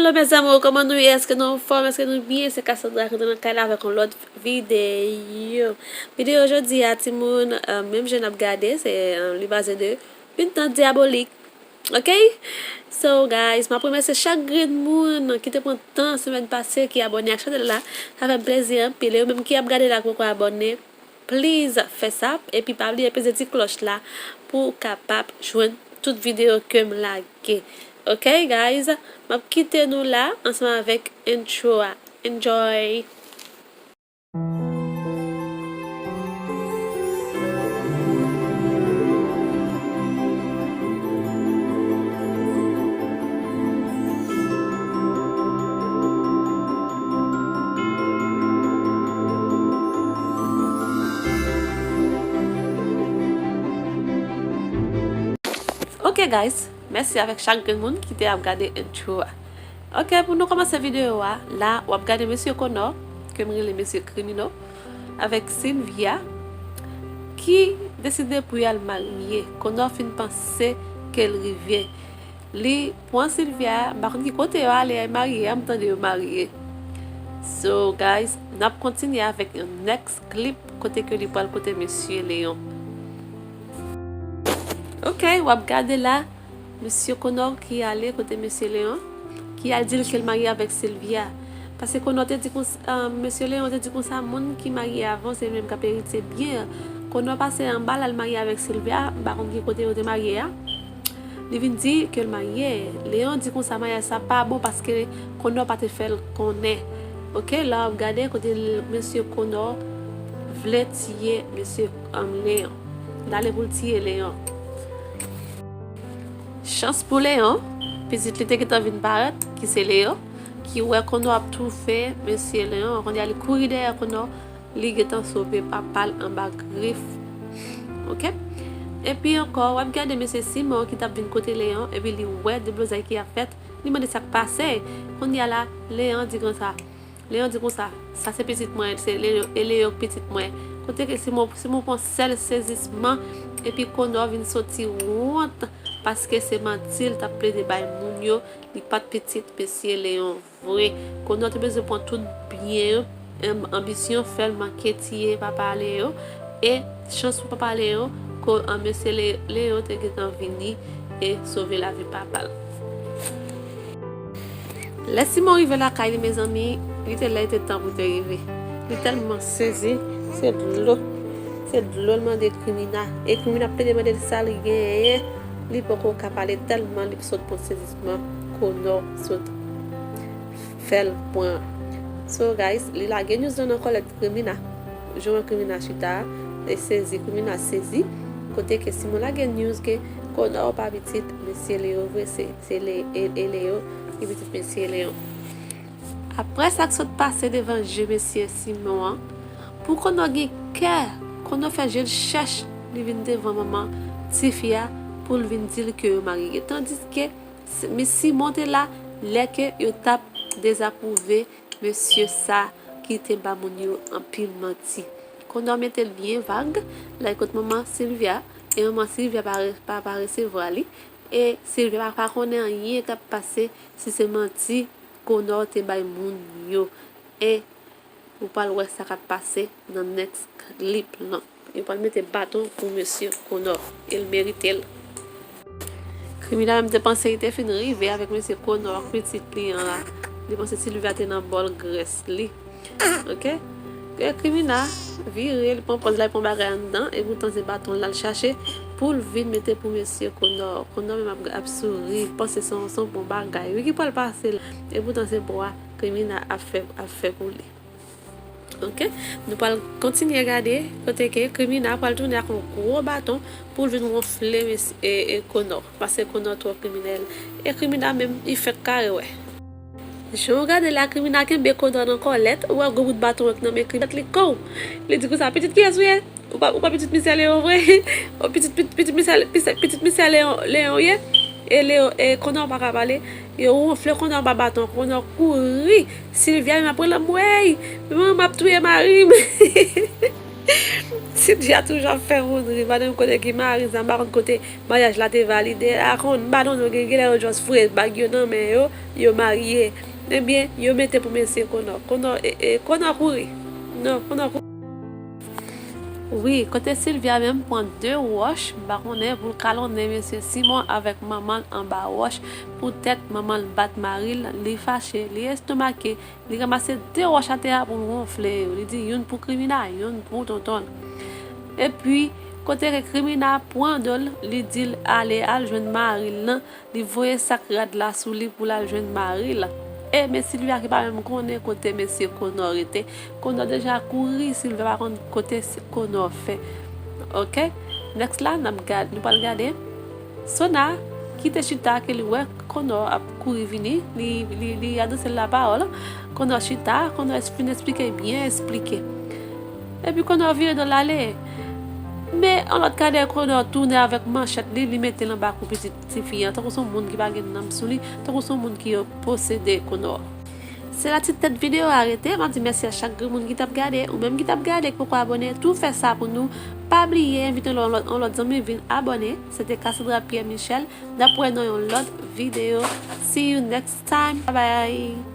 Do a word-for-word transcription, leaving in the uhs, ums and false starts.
Hello mes amours, kòman nou ye? Èske nou anfòm? Èske nou byen? Se Cassandra ki nan kay la avèk yon lòt videyo. Videyo jodi a, timoun, euh, menm jan n ap gade, se, euh, li baze de yon tan dyabolik. Ok? So, guys, m ap remèsye chak grenn moun ki te pran tan semèn pase, ki abòne ak chanèl la. Sa fè m plezi anpil. E yo menm ki ap gade la, ki poko abòne, please fè sa. Epi pa bliye peze ti klòch la pou w kapab jwenn tout videyo ke m lage. Ok, guys? M ap kite nou la ansanm avèk intro a. Enjoy! Ok, guys, mèsi avèk chak grenn moun ki te ap gade intro a. Ok, pou nou kòmanse videyo a, la, w ap gade mesye Connor, ke m rele mesye Krimino, avèk Sylvia, ki deside pou y al marye. Connor fin panse ke l rive. Li pran Sylvia, m pa konn ki kote yo ale, y al marye, m tande yo marye. So, guys, n ap kontinye avèk yon next clip kote ke li pral kote mesye Leon. Ok, w ap gade la, mesye Connor ki ale kote mesye Leon, ki al di l ke l marye avèk Sylvia. Paske Connor te di konsa, euh, mesye Leon te di konsa, moun ki marye avan, se li menm k ap eritye byen an. Connor pase anba l al marye avèk Sylvia, m pa konn ki kote yo te marye a. Li vin di ke l marye. Leon di konsa, maryaj sa pa bon paske Connor pa te fè l konnen. Ok, la w ap gade kote l, mesye Connor vle tiye mesye, um, Leon. L ale pou l tiye Leon. Chans pou Leon, pitit li te gentan vin parèt, ki se Leo, ki wè Connor ap toufe mesye Leon, kounye a li kouri dèyè Connor, li gentan sove papa l anba grif. Ok? Epi ankò, w ap gade mesye Simon ki t ap vin kote Leon, epi li wè deblozay ki ap fèt, li mande sa k pase. Kounye a la, Leon di konsa, Leon di konsa, sa se pitit mwen, se Leo, e Leo k pitit mwen. Kote ke Simon, Simon pran sèl sezisman, epi Connor vin soti wont, paske se manti l t ap plede bay moun yo, li pa t pitit mesye Leon vre. Connor te bezwen pran tout byen yo, em, anbisyon fè l manke tiye papa Leo, e chans pou papa Leo, ko, an, mesye Le-, Leo te gentan vini e sove lavi papa l. Lè Simon rive lakay li, mezanmi, li te lè, li te tan pou te rive. Li tèlman sezi, se dlo, se dlo l mande Krimina. E Krimina ap plede mande l sa l genyen, li poko ka pale tèlman li sot pran sezisman Connor sot fè l pran. So, guys, li lage news lan nan kòlèt Krimina. Jan Krimina chita, e sezi, Krimina sezi. Kote ke Simon lage news ke Connor pa pitit mesye Leo vre, se, se Le-, e, e Leo ki pitit mesye Leon. Apre sa k sot pase devan je mesye Simon an, pou Connor gen kè, Connor fè je l chèch, li vin devan manman tifi a pou l vin di l ke yo marye. Tandiske Si-, men Simon te la lè ke yo t ap dezapwouve mesye sa ki te ba moun yo anpil manti. Connor mete l byen vag, l al kot manman Sylvia, e manman Sylvia pa re-, pa, pa resevwa li, e Sylvia pa, pa konnen anyen k ap pase si se manti Connor te bay moun yo. E Ou pral wè sa k ap pase nan next clip lan. Yo pral mete baton pou mesye Connor. E l merite l. Krimina menm te panse li te fin rive avèk mesye Connor ak pitit li an la. Li panse Sylvia te nan bòl grès li. Ok? E Krimina vire, li pran pòz la, li pran bagay anndan, e poutan se baton l al chache pou l vin mete pou mesye Connor. Connor menm ap, ap souri, panse se yon, se yon bon bagay wi ki pral pase la. E poutan se bwa Krimina ap fè, ap fè pou li. Ok? Nou pral kontinye gade kote ke Krimina pral tounen ak yon gwo baton pou l vin wonfle mesye, e, e, Connor. Paske Connor twò kriminèl. E Krimina menm, li fèk kare wè. Jan w gade la, Krimina kenbe Connor nan kòlèt, ou wè gwo bout baton an k nan men Krimina, li kou. Li di konsa, pitit kiyès ou ye? Ou pa, ou pa pitit misye Leon vre? Ou pitit, pit-, pitit misye, pitit, pitit misye Leon, Leon ye? E Leon, e Connor pa ka pale. Yo wonfle Connor anba baton, Connor kouri. Sylvia menm ap rele anmwey. Manman m ap touye mari m. Silvya toujou ap fè moun ri, madanm kote ki mari sa, m pa konn kote maryaj la te valide a, konn madanm yo gen, genlè yo just foure bag yo nan men yo, yo marye. Ebyen, yo mete pou mesye Konò. Konò, e, e, Konò kouri. Non, Konò kouri. Wi, kote Silvya menm pran de wòch, m pa konnen, pou l kalonnen mesye Simon avèk manman l anba wòch, poutèt manman l bat mari l, li fache, li estomake, li ranmase de wòch atè a pou l wonfle yo. Li di youn pou Krimina, youn pou tonton l. Epi, kote ke Krimina pran do l, li di l ale al jwenn mari l lan, li voye sak rad la sou li pou l al jwenn mari l. E men Silvya ki pa menm konnen kote mesye Konò rete. Konò deja kouri, Silvya pa konn kote s-, Konò fè. Ok? Next la, n ap gad-, nou pral gade. Sona, ki te chita, ke li wè Konò ap kouri vini, li, li, li adrese l lapawòl. Konò chita, Konò es-, fin esplike, byen esplike. Epi Konò vire do l ale. Men, an lòt kadè, Konò tounen avèk manchèt li, li mete l anba kou pitit tifi an, tankou se yon moun ki pa gen nanm sou li, tankou se yon moun ki posede Konò. Se la ti tèt videyo a rete. M ap di mèsi a chak grenn moun ki t ap gade. Ou menm ki t ap gade, ki poko abòne, tou fè sa pou nou. Pa bliye envite yon lòt, yon lòt zanmi vin abòne. Se te Cassandra Pierre Michel. N ap wè nan yon lòt videyo. See you next time. Bye bye.